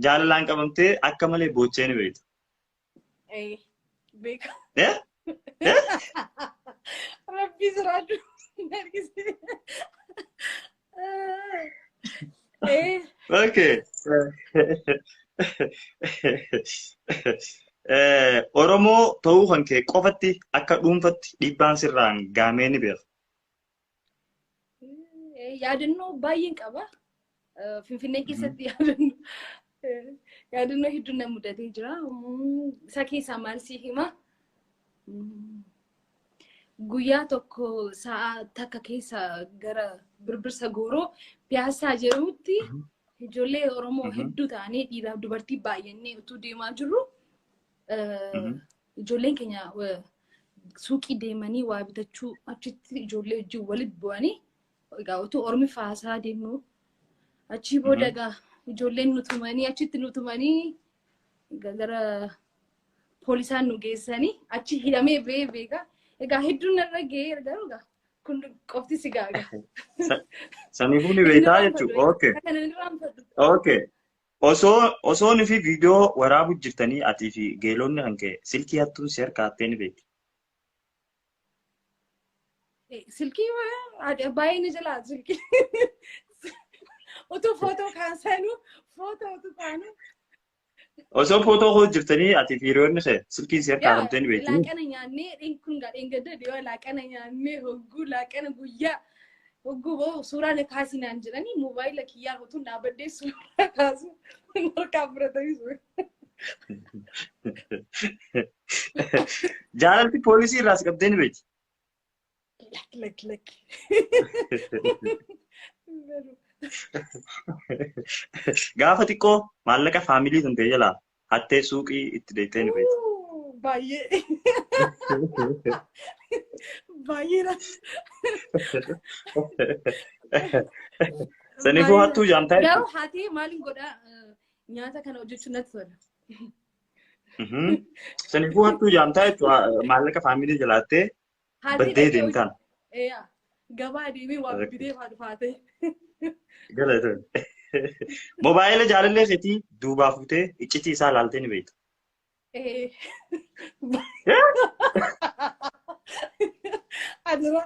Jaalalaan qabamtee akka malee boochee ni beekta. Beeka. Eh? Eh? Rabbi jiraadhu. Nargisi. Okay. Oromoo ta'uu kan kee qofatti akka dhuunfatti dhiibbaan sirraan gaamee ni beeka. Yaadannoo baay'een qaba. Finfinnee keessatti yaadannoo hedduu na mudatee jira. Isa keessaa maal sii hima? Guyyaa tokko sa'a takka keessa gara Birbirsa Gooroo Piyaasaa jedhamutti ijoollee Oromoo hedduu ta'anii dhiiraaf dubartii baay'annee utuu deemaa jirru, ijoolleen keenya suuqii deemanii waa bitachuu achitti ijoollee wajjin walitti bu'anii, egaa utuu Ormi faasaa deemnu, achii booda egaa ijoolleen nu tumanii, achitti nu tumanii, egaa gara poolisaan nu geessanii achi hidhamee ba'ee beeka. Egaa hedduun narra ga'ee, garuu egaa kun qofti si gaaga. Saniifuu ni beektaa jechuudha. Okay. Kana hin irraanfadhu. Okay. Osoo fi viidiyoo waraabuu jirtanii atii fi geelonni kan kee silkii hattuun si harkaa hattee ni beekti. Silkii baay'ee ni jalaa silkii. Utuu footoo kaasanuu, footoo utuu kaanuu. Osoo footoo koo jirtanii atii fi hiriyoonni kee silkiin si harkaa hattee ni beekti. Laaqana nyaannee, kun dheengadda dhiyoo laaqana nyaannee, hogguu laaqana guyyaa hogguu ba'u suuraa na kaasinaan jedhanii, moobaayila kiyyaan utuu dhaabbadhee suuraa kaasu harkaa fudhatanii suuraa. Jaalalti poolisii irraas qabdee ni beekti. Lakki, lakki, lakki. Gaafa xiqqoo maallaqa faamilii kan ta'e jalaa hattee suuqii itti deettee ni beekti. Baay'ee. Baay'ee. Saniifuu hattuu jaamtaa Garuu haatee maaliin godhaa, nyaata kana hojjechuun natti tola. Saniifuu hattuu jaamtaa jechuudha, maallaqa faamilii jalaattee baddee deemtaan. Gabaa deemee waa bitee faatee. Galatoon. Moobaayila jaalallee keetii duubaa fuutee iccitii isaa laaltee ni beekta. Adara.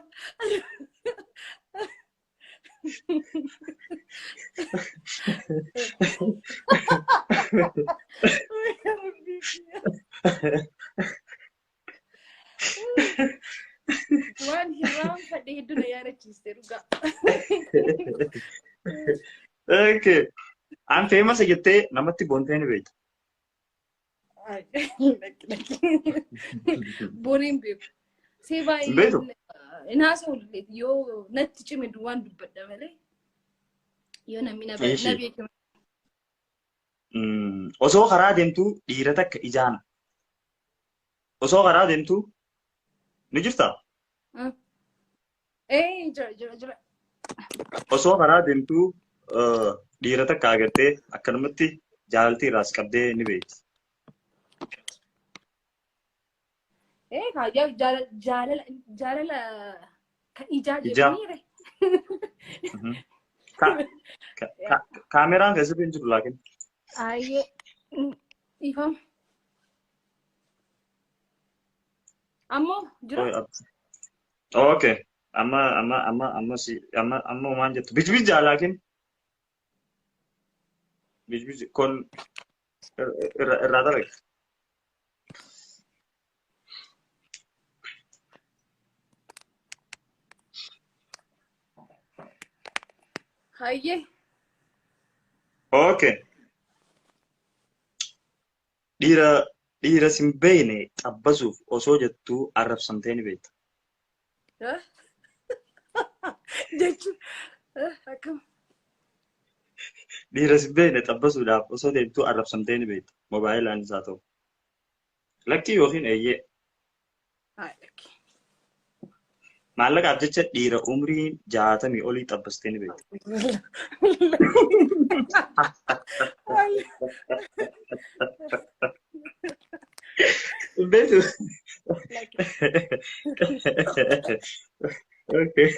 Waan hirraanfadhe hedduu na yaadachiiste dhugaa. Okay. An famous jettee namatti boontee ni beekta. Lakki, lakki. Booneen beeku. See baay'ee Beektu? Hin haasa'u, yoo natti cime duwwaan dubbadha malee. Yoo namni na beeke. Osoo karaa deemtuu dhiira takka ijaan osoo karaa deemtuu ni jirtaa? Ee, jira, jira, jira. Osoo karaa deemtuu dhiira takka agartee akkanumatti jaalaltii irraas qabdee ni beekti. Ee, jaalala jaalala kan ijaa Ijaa. jedhanii. Kaameraan keessatti hin jiru laakiin. Ayyee, dhiifama. Ammoo jira. Okay. Amma amma amma amma si amma amma waan jettu bijbijaa laakiin. Bijbij kun irraa dalage. Hayyee. Okay. Dhiira sin beekne xabbasuuf osoo jettuu arrabsamtee ni beekta. Jechuun akkam? Dhiira sin beekne xabbasuudhaaf osoo deemtuu arrabsamtee ni beekta. Moobaayilaan isaa ta'u. Lakkii yookiin eeyyee. Lakki. Maallaqaaf jecha dhiira umrii 60 olii xabbastee ni beekta. Hin beektu? Okay.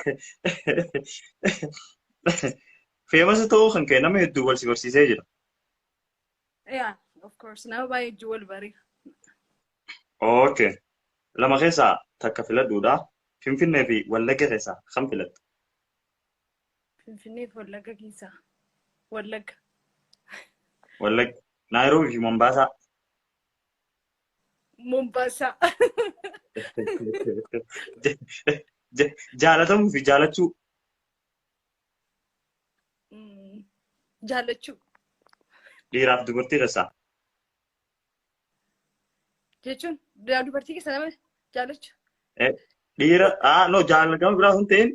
Famous ta'uu kan kee nama hedduu wal si barsiisee jira. Yeah, of course. Nama baay'ee wajjin wal bare. Okay. Lama keessaa takka filadhuudha. Finfinnee fi Wallagga keessaa kam filatta? Finfinnee fi Wallagga keessaa. Wallagga. Wallagga. Naayiroobii fi Mombaasaa. Mombaasaa. Jaalatamuu fi jaalachuu. Jaalachuu. Dhiiraaf dubartii keessaa. Jechuun dubartii keessa nama jaalachuu. Dhiira no jaalatama biraa sun ta'in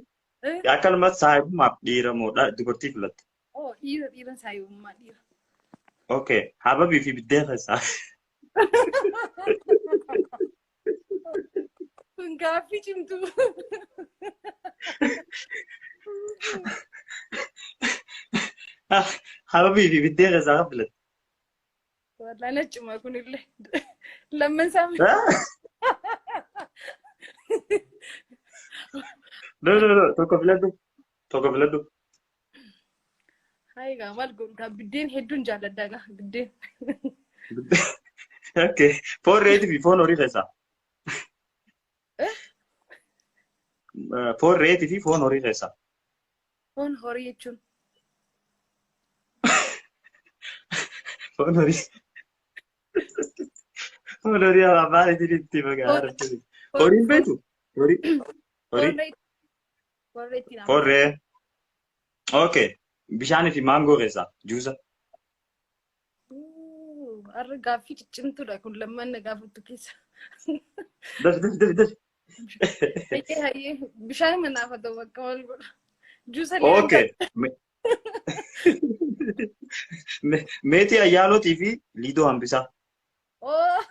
akkanumatti saahibummaaf dhiira moo dubartii filatta? Oh, dhiira, dhiira, saahibummaa dhiira. Okay. Hababii fi biddeen keessaa. Kun gaaffii cimtuu. Hababii fi biddeen keessaa kam filatta? Wallahi na cima kunillee. Lamman isaa. No, no, no, tokko filadhu. Tokko filadhu. Hayi gaa, maal godhu gaa, biddeen hedduun jaalladha gaa biddeen. Okay. Foon reetii fi foon horii keessaa. Foon reetii fi foon horii keessaa. Foon horii jechuun? Foon horii. Foon horii afaan itti maqaa. Horiin beektu? Horii. Horii. Foon reetii nama. Foon re'ee. Okay. Bishaanii fi maangoo keessaa juusa. Har'a gaaffii ciccimtuudha kun lamman na gaafattu keessa. Daf, daf, daf, daf. Hayyee, hayyee, bishaan manaaf haa ta'u, bakka maal godha. Juusa illee. Okay. Meetii Ayyaanootii fi Liidoo Hambisaa. Oh.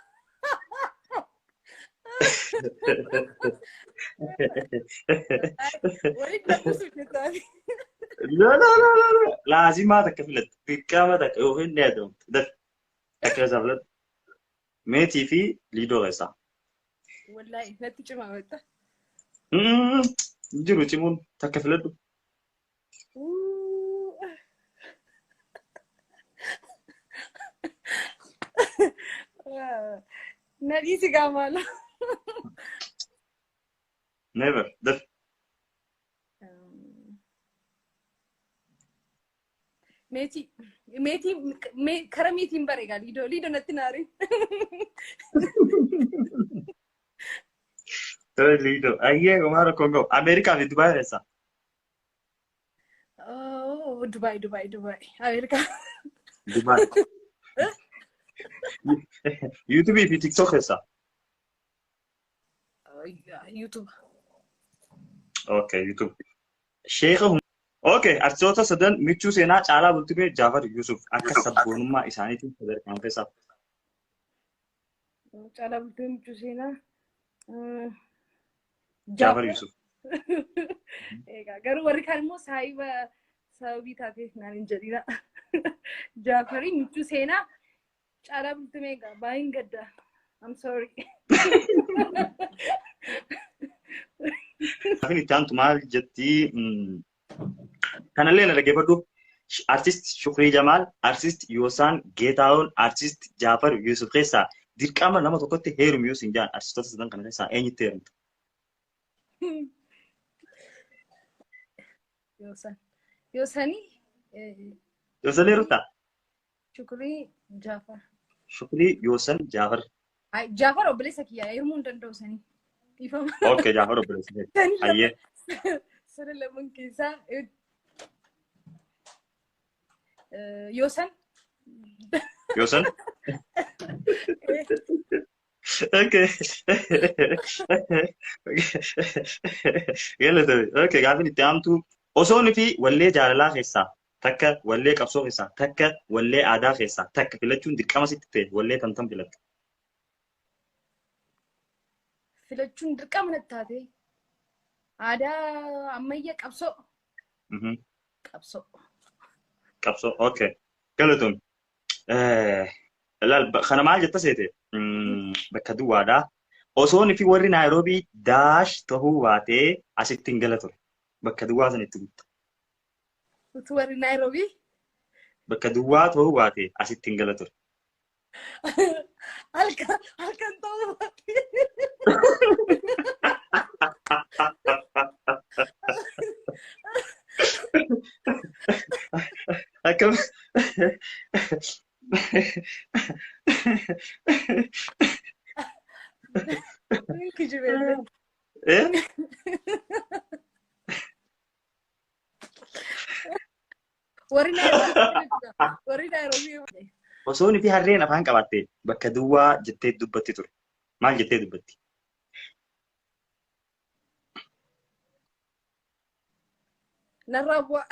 Walitti dhabuusuuf jettaani. No, no, no, no, no. Laazimaa takka filatta. Dirqama takka yookiin ni adamtu. Daf. Takka keessaa filadhu. Meetii fi Liidoo keessaa. Wallaahi natti cimaa bakka. Jiru cimuun, takka filadhu. Ooh. Na dhiisi gaa maala. Never. Daf. Meetii. Meetii kara meetiin bare gaa, Liidoo. Liidoo natti naari. Liidoo. Ayyee, homaa rakkoon qabu. Ameerikaa fi Dubaay keessaa. Oh, Dubaay, Dubaay, Dubaay. Ameerikaa. Dubaay. YouTubeii fi TikTok keessaa. YouTube. Okay, YouTube. Sheekha. Okay, artistoota sadan Michuu Seenaa, Caalaa Bultumee, Jaafar Yusuf akka sabboonummaa isaaniitiin sadarkaan keessaa. Caalaa Bultumee, Michuu Seenaa. Jaafar Yusuf. Egaa garuu warri kaan immoo saahiba sababii taateef naan hin jedhina. Jaafarii, Michuu Seenaa, Caalaa Bultumee egaa baay'een gadda. I'm sorry. Gaaffiin itti aantu maal jettii? Kanallee na dhaggeeffadhu. Artist Shukrii Jamaal, Artist Yoosaan Geetaawon, Artist Jaafar Yusuf keessaa dirqama nama tokkotti heerumi yoo siin jedhan, artistoota sadan kana keessaa eenyutti heerumta? Yoosan. Yoosanii. Yoosan heerumtaa? Shukrii, Jaafar. Shukrii, Yoosan, Jaafar. Jaafar obboleessa kiyyaa, heerumuu hin danda'u sanii. Dhiifama. Okay, Jaafar obboleessa kee. Hayyee. Sana lamaan keessaa Yoosan. Yoosan? Okay. Galatoomi. Okay, gaaffiin itti aantu osoo fi wallee jaalalaa keessaa takka, wallee qabsoo keessaa takka, wallee aadaa keessaa takka filachuun dirqama sitti ta'e, wallee tam tam filatta? Filachuun dirqama natti taate. Aadaa, ammayyaa, qabsoo. Qabsoo. Qabsoo. Okay. Galatoomi. Laal, kana maal jetta seete? Bakka duwwaadha. Osoo fi warri Naayiroobii daash tahuu baatee asitti hin gala ture. Bakka duwwaa sanitti guutta. Utuu warri Naayiroobii Bakka duwwaa tahuu baatee asitti hin gala ture. Halkan halkan ta'uu baate. Akkam. Kijibeelle. Eh? Warri Naayiroobii warri Naayiroobii. Osoo nuti harreen afaan qabaatte bakka duwwaa jettee dubbatti ture. Maal jettee dubbatti? Narraa bu'a.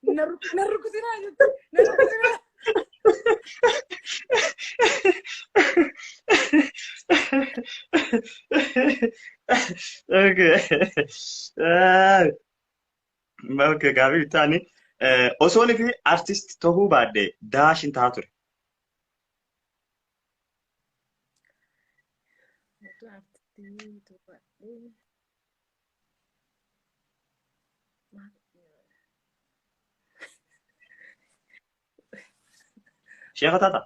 Moo na rukutinaa jette. Na rukutinaa. Okay. Okay, gaafii bitaani. Osoo nuti artist ta'uu baadde daashin ta'a ture. Sheekha taata?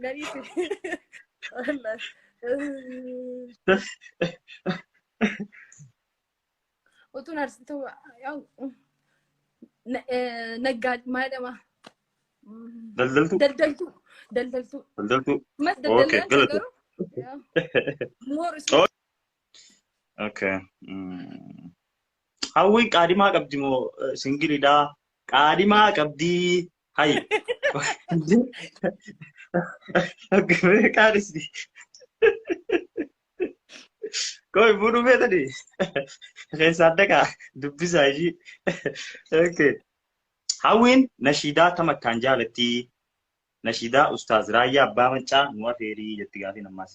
Gadiiti. Wallahi. Utuun artistii ta'uu naggaa maal jedhama? Daldaltuu? Daldaltuu. Daldaltuu. Daldaltuu. Mas Okay, daldalaan galatu. garuu. More is Okay. Hawwiin qaadimaa qabdi moo singiliidhaa? Qaadimaa qabdii. Hayi. Qaadisni. Koi fuudhuu feetanii? Keessaan dhaqaa dubbisaa ishii. Okay. Hawwiin nashiidaa tam akkaan jaalattii? Nashiidaa Ustaaz Raayyaa Abbaa Maccaa nu afeerii jetti gaafiin ammaas.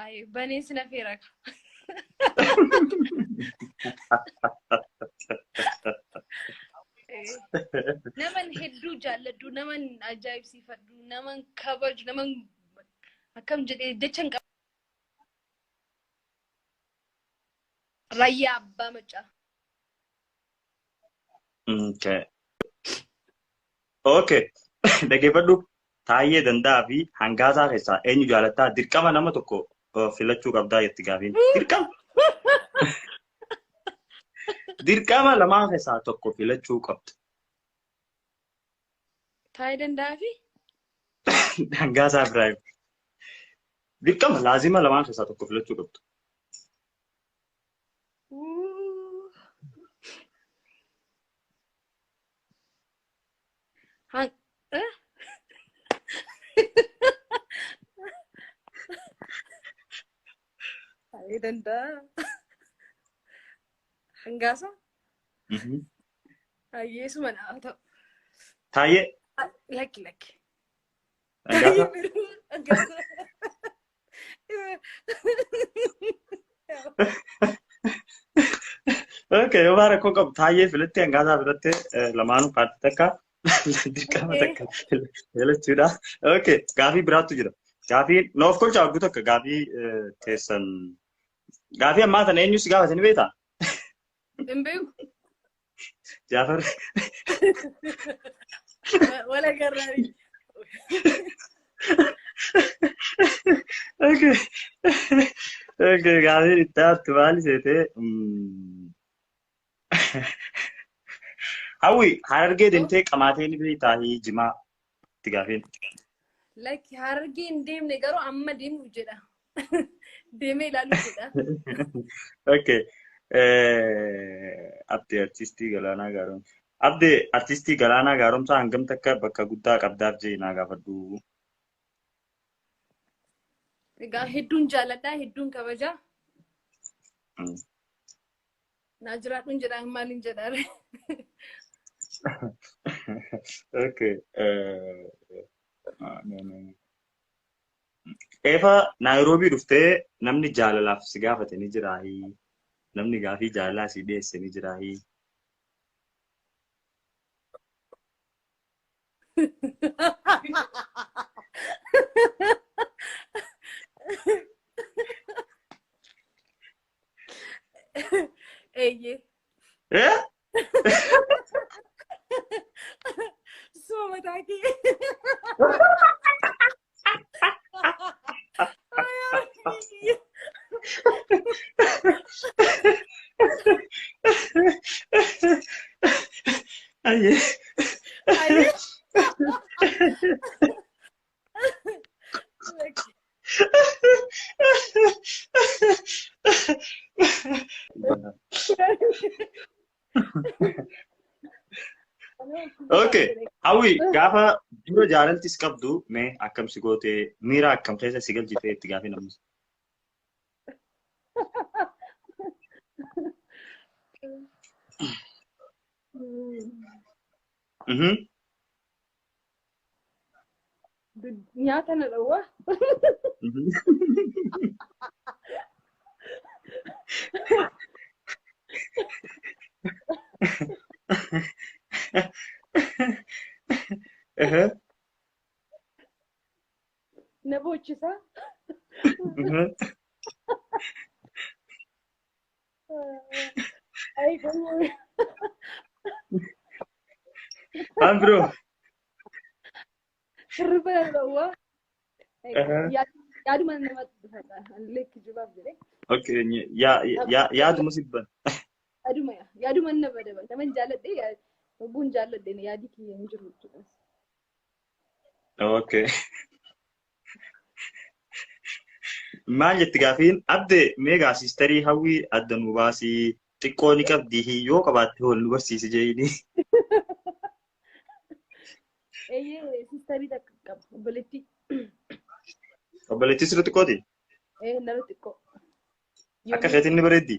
Ay, baneen sin afeera. Naman hedduu jaalladhu, naman ajaa'ibsiifadhu, naman kabaju, naman akkam jedhee jecha hin qabu. Raayyaa Abbaa Maccaa. Okay. Okay. Dhaggeeffadhu. Taayyee Danda'aa fi Hangaasaa keessaa eenyu jaalattaa? Dirqama nama tokko filachuu qabdaa jetti gaafiin. Dirqama. Dirqama lamaan keessaa tokko filachuu qabda. Taayee Danda'aa fi Hangaasaa Ibrahim. Dirqama laazima lamaan keessaa tokko filachuu qabdu. Eh? Taayee Danda'aa. Hangaasaa? Hayyeesuma naa ta'u. Taayyee. Lakki lakki. Hangaasaa. Hangaasaa. Okay, yoo rakkoo qabu Taayyee filattee Hangaasaa filattee lamaanuu paartii takka dirqama takka filachuudha. Okay, gaafii biraatu jira. Gaafii noof kolchaa wagguu takka gaafii teessan gaafii ammaa tana eenyu si gaafate ni beektaa? Hin beeku. Jaafar. Wala garraarii. Okay. Okay, gaafii itti aantu maali seetee? Hawwi Harargee deemtee qamaatee ni beektaa jimaa itti gaafiin. Lakki Harargee hin deemne garuu amma deemuuf jedha. Deemee ilaaluuf jedha. Okay. Abdee artistii Galaanaa Gaaromsaa. Abdee artistii Galaanaa Gaaromsaa hangam takka bakka guddaa qabdaaf jee naa gaafadhu. Egaa hedduun jaalladha, hedduun kabajaa. Naa jiraadhuun jedha maaliin jedha? Okay. Eefa Naayiroobii dhuftee namni jaalalaaf si gaafate ni jiraahi. Namni gaafii jaalalaa si dhiyeesse ni jiraahi. Eh? Suma mataa kee. Ayyee. Ayyee. Okay. Hawwi, gaafa dura jaalaltis qabdu mee akkam si goote, miira akkam keessa si galchite itti gaafii namni? Nyaata na dhowwa. Na boochisa. Ay, kun Waan biroo. Hirriba na dhowwa. Yaaduma namatti dhufata. Anillee kijibaaf jedhee. Okay, yaaduma sibban. Yaaduma yaaduma na badaba. Nama hin jaalladhe, hogguun jaalladhe yaadi kiyya hin jiru jechuudha. Okay. Maal jetti gaafiin? Abde, meegaa sisterii Hawwii adda nu baasii, xiqqoo ni qabdi, yoo qabaatte hol nu barsiisi jeeni. Eeyyee, sisterii takka qaba. Obboleettii. Obboleettii sirri xiqqooti? Ee, nama xiqqoo. Akka keetiin ni bareeddi?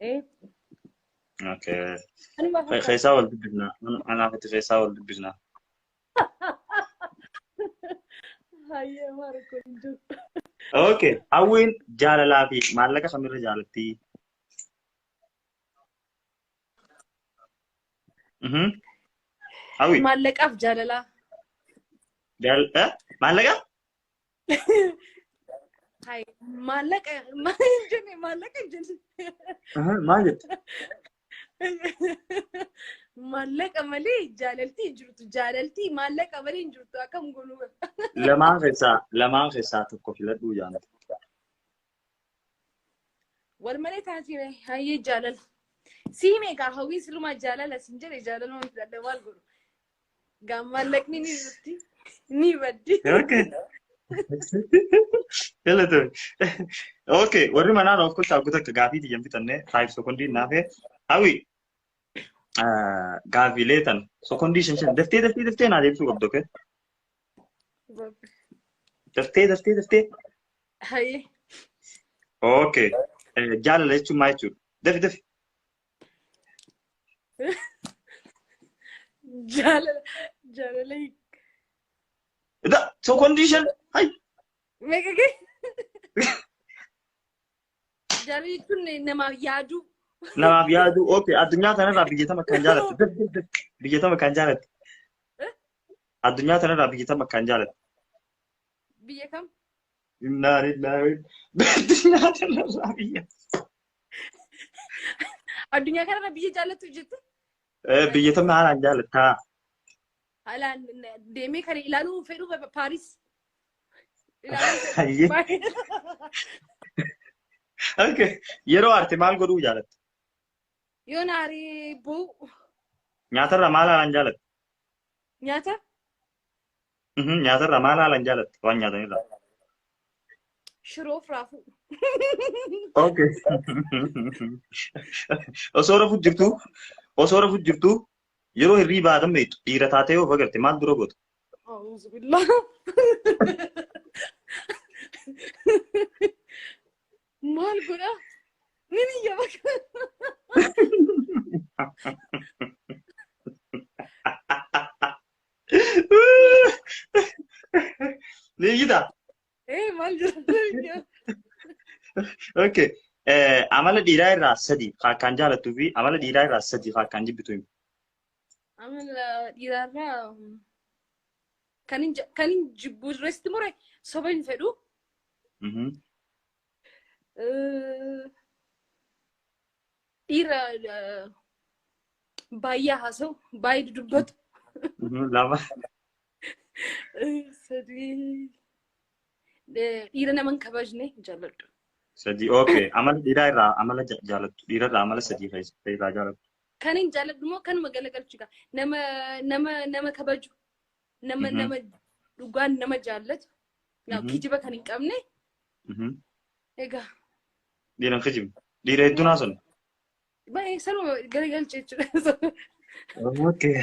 Ee. Okay. Anuma fakkaata. Keessaa wal dubbisna. Anaaf itti keessaa wal dubbisna. Hayyee, maal rakkoo hin jiru. Okay. Hawwiin jaalalaa fi maallaqa kamirra jaalatti? Hawwi. Maallaqaaf jaalalaa. Maallaqa? Hai, maallaqa maal hin jenne, maallaqa hin jenne. Maal jette? Maallaqa malee jaalaltii hin jirtu. Jaalaltii maallaqa malee hin jirtu. Akkam goonuu? Lamaan keessaa tokko filadhuu jaantu. Wal malee taatee, hayyee, jaalala. Sii meeqa hawwiin silumaa jaalala sin jedhe, jaalaluma filadha, maal godhu? Gaa maallaqni ni jirti. Ni baddi. Okay. Galatoomi. Okay, warri manaan of kultaa guutuu akka gaafii xiyyan fixannee 5 sekondii naafee. Hawwi, gaafiilee tan sekondii shan shan daftee daftee daftee naa deebisuu qabdu, okay? Daftee daftee daftee. Hayyee. Okay. Jaalala jechuun maal jechuudha? Dafi dafi. Jaalala jaalala. Da sekondii 5. Hai. Meeqa ga'e? Jaalala jechuun namaaf yaaduu. Namaaf yaaduu. Okay. Addunyaa kanarraa biyya tam akkaan jaalattu? Dafi dafi dafi. Biyya tam akkaan jaalattu? Addunyaa kanarraa biyya tam akkaan jaalattu? Biyya kam? Innaa lillahi. Addunyaa kanarraa biyya. Addunyaa kanarra biyya jaallattu jette? Biyya tam haalaan jaalattaa? Haalaan deemee kan ilaaluu fedhu Paaris. Ilaaluu Hayyee. fedhu. Okay. Yeroo aarte maal godhuu jaalatta? Yoo naaree bo'u. Nyaatarraa maal haalaan jaalatta? Nyaata. Nyaatarraa maal haalaan jaalatta? Waan nyaatanirraa. Shiroo fi raafuu. Okay. Osoo rafuu jirtu yeroo hirriibaa dammeetu dhiira taatee yoo agarte maal dura goota? Auzubillah. Maal godha? Nin iyya bakka. Ni iyyitaa? Ee, maal jira? Okay. Amala dhiiraa irraa sadi akkaan jaalattuu fi amala dhiiraa irraa sadi akkaan jibbitu himi. Amala dhiiraarraa kan hin jibbu irratti mure soba hin fedhu. Dhiira baay'ee haasa'u, baay'ee dudubbatu. Lama. Sadii. Dhiira nama hin kabajne hin jaalladhu. Sadii. Okay. Amala dhiiraa irraa amala jaalattu. Dhiira irraa amala sadii irraa jaalattu. Kan hin jaalladhu immoo kanuma galagalchu gaa. Nama kabaju. Nama nama dhugaan nama jaallatu. Kijiba kan hin qabne. Egaa. Dhiira hin kijibne. Dhiira hedduun haasofne. Baay'ee sanuma galagalchu jechuudha. Okay.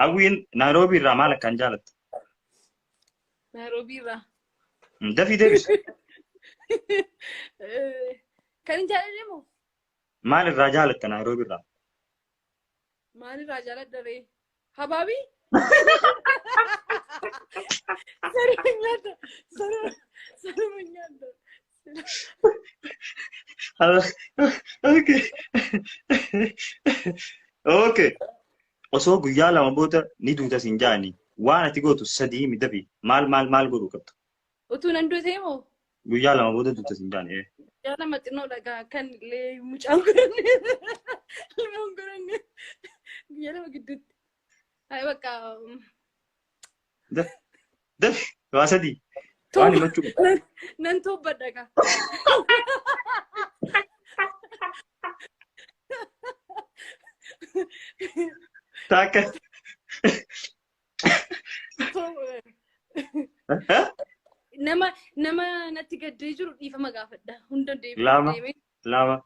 Hawwiin Naayiroobii irraa maal akkaan jaalattu? Naayiroobii irraa. Dafii deebisi. Kan hin jaalladhe moo? Maal irraa jaalatta Naayiroobii irraa? Maal irraa jaaladha ree? Habaabii? Saruma nyaata. Saruma nyaata. Okay. Okay. Osoo guyyaa 2 booda ni duuta siin jaani waan ati gootu sadii himi dafii maal maal maal godhuu qabda? Utuu nan duute moo? Guyyaa 2 booda duuta siin jaani. Guyyaa 2 xinnoo dhagaa kan illee mucaan godhanne. Ilmoon godhanne. Guyyaa 2 gidduutti. Ay bakka. Dafi waa sadii. Waan himachuu qabda. Nan tobbadha gaa. Takka. Nama natti gaddee jiru dhiifama gaafadha. Hunda deemee. Lama. Lama.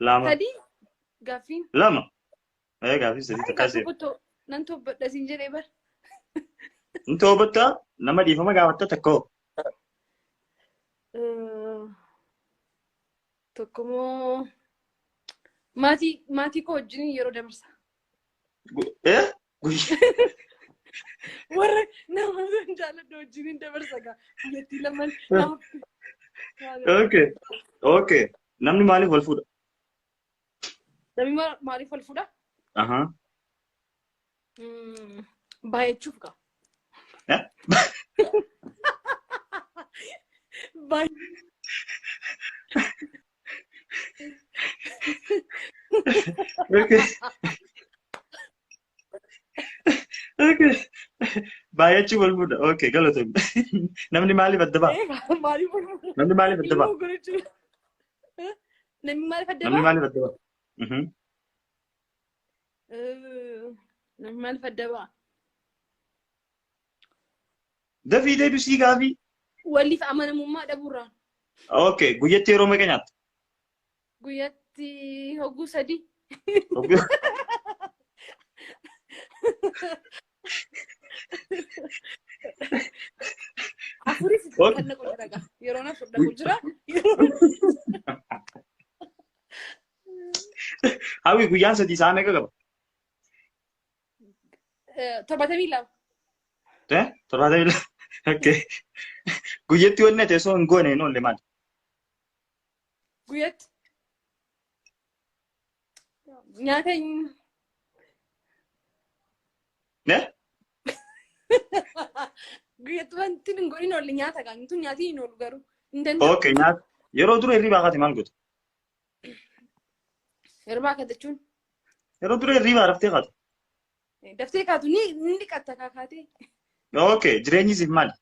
Lama. Sadii gaaffiin. Lama. Gaaffii sadii takkaa seera. Nan tobbadha siin jedhee bar. Hin toobbattaa nama dhiifama gaafatta tokko. Tokkommoo maatii koo wajjin yeroo dabarsa. Warra nama jaalladhu wajjin dabarsa gaa. Biyyattii lamaan. Okay. Okay. Namni maaliif wal fuudha? Namni maaliif wal fuudha? Ahaa. Baay'achuuf gaa. Okay. Okay. Baay'achuu wal fuudha. Okay, galatoomne. Namni maaliif adda ba'a? Maaliif wal fuudha? Namni maaliif adda ba'a? Namni maaliif adda ba'a? Namni maaliif adda ba'a? Namni maaliif adda ba'a? Dafii deebisii gaafii. Waliif amanamummaa dhabuurraan. Okay, guyyatti yeroo meeqa nyaatta? Guyyatti hogguu 3. Afuris kan naqu jira gaa. Yeroon afur dhaqu jira. Hawwi guyyaan 3 sa'a meeqa qaba? 72. 72. Okay. Guyyatti wanni ati osoo hin goone hin oolle maali? Guyyatti. Nyaata hin. Ne? Guyyatti wanti hin godhin oolle nyaata gaa. Tun nyaati hin oolu garuu. Hin danda'u. Okay, nyaata. Yeroo dura hirribaa kaate maal goote? Hirribaa kaate jechuun? Yeroo dura hirribaa raftee kaate? Daftee kaatu ni dhiqatta kaakaatee. Okay, jireenyi siif maali?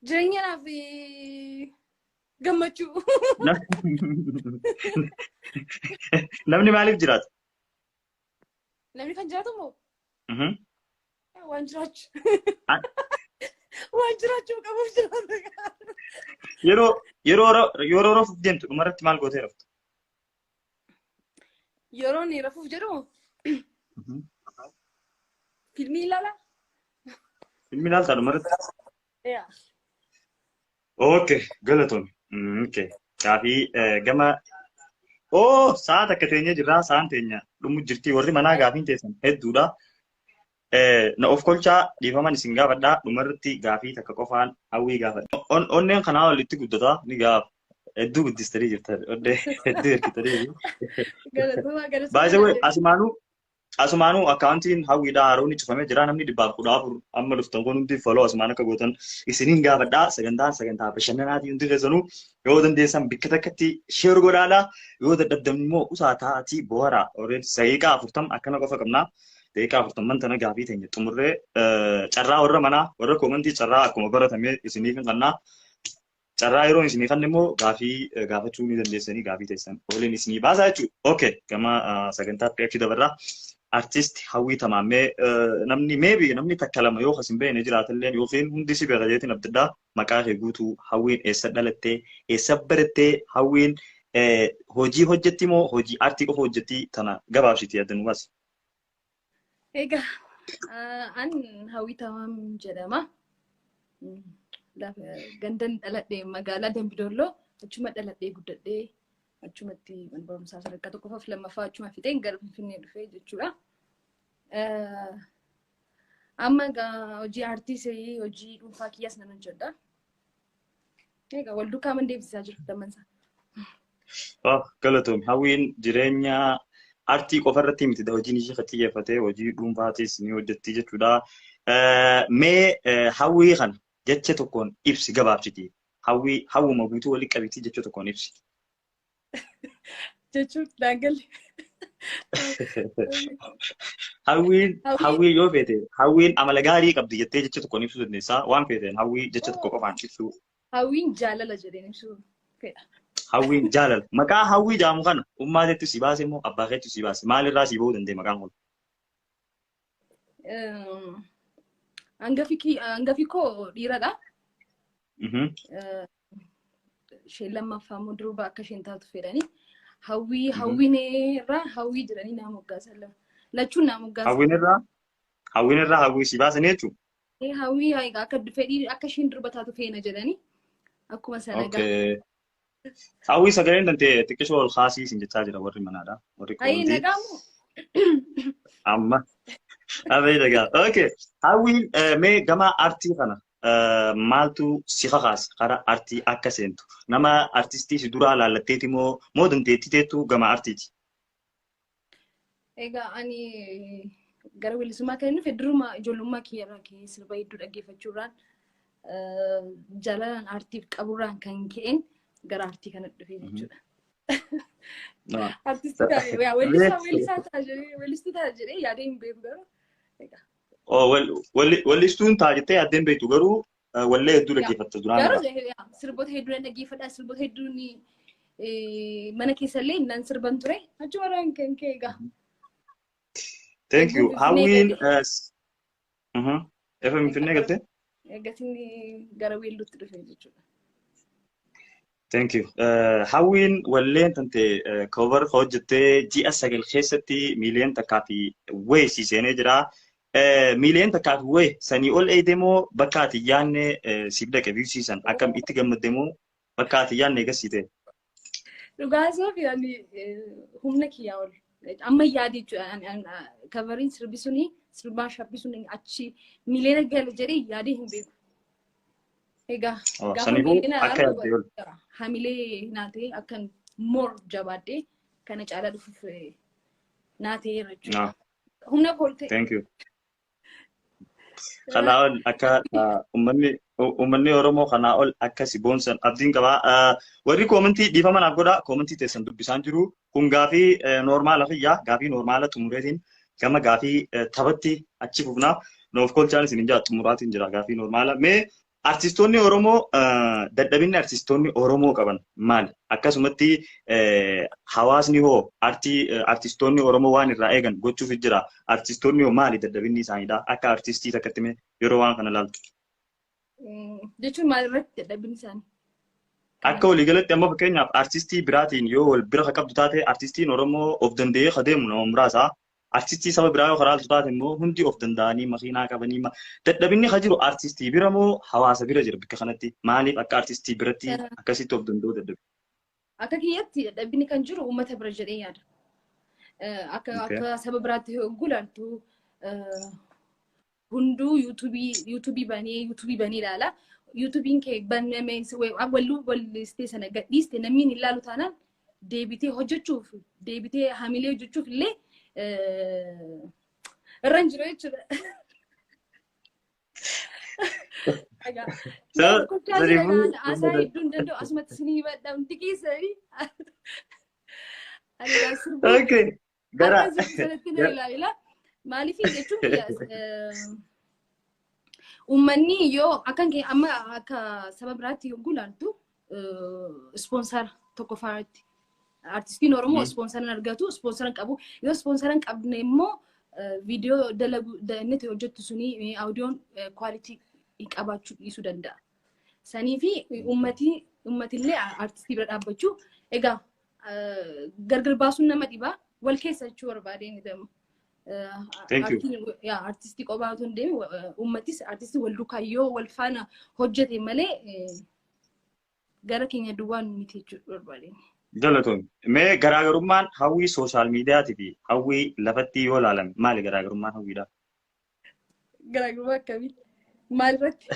Jireenya naaf gammachuu. Namni maaliif jiraata? Namni kan jiraatu moo? Waan jiraachuu. Waan jiraachuu qabuuf jiraata. Yeroo rafuuf deemtu dhumarratti maal gootee raftu? Yeroo inni rafuuf jedhu fiilmii ilaalaa? Fiilmii ilaaltaa dhumarratti? Yaa. Okay, galatoon. Okay. Gaafii gama Oh, sa'a takka teenyee jirra. Sa'aan teenya dhumu jirti. Warri manaa gaafiin teessan hedduudha. Na of kolchaa dhiifaman isin gaafadhaa. Dhumarratti gaafii takka qofaan hawwii gaafadha. Onneen kanaa olitti guddataa ni gaafa. Hedduu guddistanii jirtan. Onnee hedduu hirkitanii jiru. Galatoomaa galatoomaa. By the way, Asumaanuu akkaawuntiin Hawwiidhaa haroonni cufamee jira. Namni 114 amma dhuftan kun hundi follow asumaan akka gootan isiniin gaafadhaa. Sagantaan sagantaa bashannanaatii, hundi keessanuu yoo dandeessan bikka takkatti share godhaadhaa. Yoo dadhabdan immoo usaa taa'atii bohara. Already daqiiqaa 40 akkana qofa qabnaa. Daqiiqaa 40n tana gaafii teenya xumurree carraa warra manaa, warra koomantii, carraa akkuma baratamee isiniif hin qannaa. Carraa yeroo isinii kan immoo gaafii gaafachuu ni dandeessanii, gaafii teessan waliin isinii baasaa jechuudha. Okay, gama sagantaatti achi dabarraa. Artist Hawwii Tamaammee, namni maybe namni takka lama yoo kas hin beekne jiraatallee yookiin hundi si beeka jeetiin abdaddaa. Maqaa kee guutuu, Hawwiin eessa dhalattee, eessa barattee, Hawwiin hojii hojjetti moo hojii artii qofa hojjetti, tana gabaabsiti adda nu baasi. Egaa an Hawwii Tamaam jedhama. Gandan dhaladhee magaalaa Dambidolloo, achuma dhaladhee guddadhee, achumatti mana barumsaa sadarkaa tokkoffaa fi lammaffaa achuma fixeen gara Finfinnee dhufee jechuudha. Amma egaa hojii aartiis hojii dhuunfaa kiyyaas nan hojjedha. Egaa wal duukaa man deemsisaa jiru lammansaa. Galatoom. Hawwiin jireenya artii qofa irratti miti hojiin ishee kan xiyyeeffatee, hojii dhuunfaatis ni hojjetti jechuudha. Mee Hawwii kana jecha tokkoon ibsi gabaabsiti. Hawwii hawwuma guutuu walitti qabitii jecha tokkoon ibsi. Jechuun daangalli. Hawwiin hawwii yoo feete, hawwiin amala gaarii qabdi jettee jecha tokkoon ibsuu dandeessaa. Waan feeteen hawwii jecha tokko qofaan ibsuu. Hawwiin jaalala jedheen ibsuu fedha. Hawwiin jaalala. Maqaa Hawwii jedhamu kana ummaa keetti si baase moo abbaa keetti si baase? Maalirraa si bahuu danda'e maqaan kun? Hangafi koo dhiiradha. Isheen lammaffaa immoo durba akka isheen taatu fedhanii. Hawwii hawwiin irraa hawwii jedhanii naa moggaasan lama. Lachuun naa moggaasan. Hawwiin irraa hawwii si baasan jechuudha. Hawwii akka fedhii akka isheen durba taatu feena jedhanii. Akkuma sana gaa. Hawwii, sagaleen tantee xiqqishoo ol kaasii sin jechaa jira warri manaadha. Warri Ayi koomantii. Nagaamu. Amma. Abee dhagaa. Okay. Hawwiin, mee gama artii kana maaltu si kakaase karaa artii akka seentu? Nama artistii si duraa laallatteeti moo dandeettii teettu gama artiiti? Egaa ani gara weellisummaa kan inni dhufe duruma ijoollummaa kiyyarraa ka'ee sirba hedduu dhaggeeffachuurraan, jaalalaan aartiif qaburraan kan ka'een gara aartii kana dhufe jechuudha. Artistii ta'a, weellisaa ta'a jedhee, weellistuu ta'a jedhee yaadee hin beeku garuu. Egaa. Weellistuun ta'a jettee yaaddee hin beektu, garuu wallee hedduu dhaggeeffatta duraan. Garuu sirboota hedduu nan dhaggeeffadha. Sirboota hedduun mana keessallee nan sirban ture. Achumarraan kan ka'e egaa. Thank you. Hawwiin FM Finfinnee galtee? Gatiin gara weelluutti dhufe jechuudha. Thank you. Hawwiin, walleen tante cover hojjettee ji'a 9 keessatti 1.1 million si seenee jira. 1.1 million sanii ol eeyde moo bakka ati yaadne siif dhaqe biifsiisan, akkam itti gammadde moo bakka ati yaadne eegasii ta'e? Dhugaa soofi ani humna kiyyaa ol. Amma yaade jechuudha. Coveriin sirbi suni, sirbaan shabbi suni achi miliyoona gala jedhee yaadee hin beeku. Egaa gaafa Saniifuu miliyoona akka yaadde ol. Hamilee naatee akkan more jabaadhee kana caalaa dhufuuf naateera jechuudha. Humna koo ol ta'e. Thank you. Kanaa ol akka uummanni Oromoo kanaa ol akka si boonsan abdiin qabaa. Warri koomentii dhiifama naaf godhaa, koomentii teessan dubbisaan jiru. Kun gaafii normal kiyyaa, gaafii normal xumureetiin gama gaafii taphatti achi fufnaa. Noof kolchaan isin jaa xumuraatiin jira gaafii normal. Mee artistoonni Oromoo, dadhabinni artistoonni Oromoo qaban maali? Akkasumatti hawaasni hoo artii artistoonni Oromoo waan irraa eegan gochuuf jira. Artistoonni hoo maali dadhabinni isaaniidha? Akka artistii takkatti mee yeroo waan kana ilaaltu. Jechuun maal irratti dadhabinni isaanii? Akka waliigalatti amma fakkeenyaaf artistii biraatiin yoo wal bira qabdu taate, artistiin Oromoo of danda'ee ka deemu nama muraasa. Artistii saba biraa yoo karaa taate immoo hundi of danda'anii makiinaa qabanii, dadhabinni ka jiru artistii bira moo hawaasa bira jira bakka kanatti? Maaliif akka artistii biratti akkasitti of danda'uu dadhabe? Akka kiyyatti dadhabinni kan jiru uummata bira jedhee yaada. Akka saba biraatti yogguu ilaaltu hunduu yuutuubii banee ilaala. Yuutuubiin kee banamee walluu wallistee sana gadhiiste namni hin ilaalu taanaan deebitee hojjechuuf, deebitee hamilee hojjechuuf illee Irra hin jiru jechuudha. Haasaa hedduu hin danda'u, asumatti isinii hibadha hundi keessanii. Okay. Gara. Sanatti na ilaala. Maaliif jechuun uummanni yoo akkan amma akka saba biraatti yogguu ilaaltu sponsor tokko faatti. Artistiin Oromoo sponsor hin argatu, sponsor hin qabu. Yoo sponsor hin qabne immoo viidiyoo dalagu inni hojjettu suni audioon quality qabaachuu dhiisuu danda'a. Sanii fi uummatillee artistii bira dhaabbachuu egaa gargar baasuun nama dhibaa, wal keessa jechuu barbaadeen jedhamu. Artistii qophaa otoo hin deemin uummatis artistii wal duukaa yoo wal faana hojjete malee gara keenya duwwaan miti jechuudha barbaadeen. Galatoon. Mee garaagarummaan Hawwii social mediaatii fi Hawwii lafatti yoo ilaalan maali garaagarummaan Hawwiidha? Garaagarummaa akkamii? Maalirratti?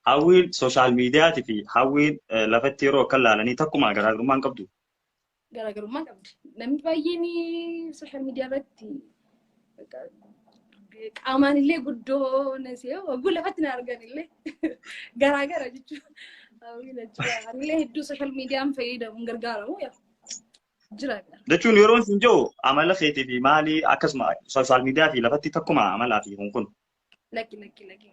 Hawwiin social mediaatii fi Hawwiin lafatti yeroo akka ilaalanii takkuma garaagarummaan qabdu. Garaagarummaa qabdi. Namni baay'een social media irratti qaamaan illee guddoo nasee wagguu lafatti na argan illee garaagara jechuudha. Anillee hedduu social mediaan fayyadamuun gargaaramu jira. Jechuun yeroon sin jiru amala keetii fi maalii akkasuma social media fi lafatti takkuma amalaa fi kun kun. Lakki, lakki, lakki.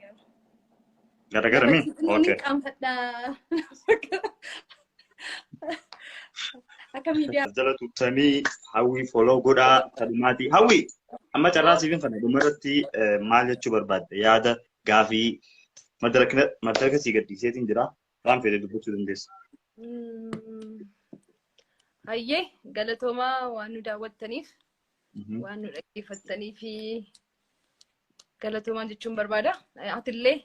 Garagara mi? Ni qaanfadhaa. Akka miidiyaa. Jala tuttanii Hawwii follow godhaa kadhumaatii. Hawwii, amma carraa siifin fana, dhumarratti maal jechuu barbaadde? Yaada gaafii madaraka sii gadhiiseetiin jira. Waan fedhe dubbachuu dandeessa. Hayyee, galatoomaa waan nu daawwattaniif, waan nu dhaggeeffattanii fi galatoomaa jechuun barbaada. Atillee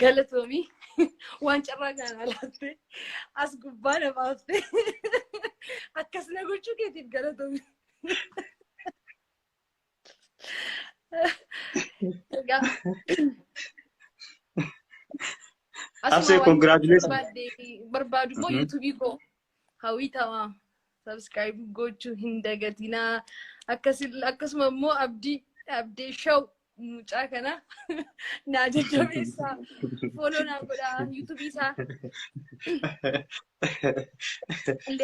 galatoomii, waan carraa kana laattee as gubbaa na baaftee akkas na gochuu keetiif galatoomii. Egaa Absee, congratulations. Barbaadu immoo YouTubeii koo Hawwii Tamaa subscribe gochuu hin dagatinaa. Akkasuma immoo Abdii Abdee Show mucaa kana naa jajjabeessaa. Follow naa godhaa YouTubeii isaa.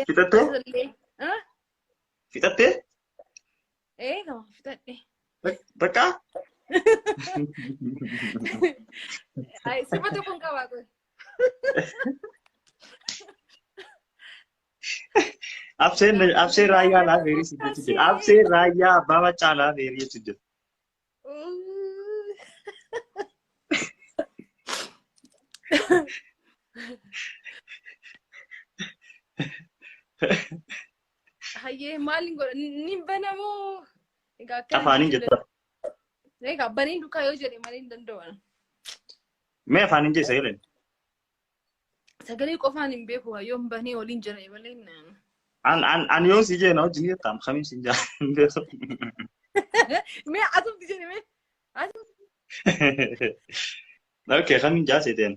Fixattee? Fixattee? Ee, kama fixadhe. Bakka? Ay, sirba tokko hin qabaa qoy. Abseen raayyaa laa feerii si jechu jira. Abseen raayyaa abbaa maccaa laa feerii jechu jira. Hayyee, maaliin godha? Ni banamoo? Egaa akkana Afaaniin jechuu jetta. Egaa baneen duukaa yoo jedhe malee hin danda'u. Mee afaaniin jee sagaleen? Sagalee qofaan hin beeku, yoon banee waliin jira malee. An yoon si jee na wajjin jettaa kamiin si jaa hin beeku. Mee atumti jedhe mee? Okay, kamiin jaa seeteen?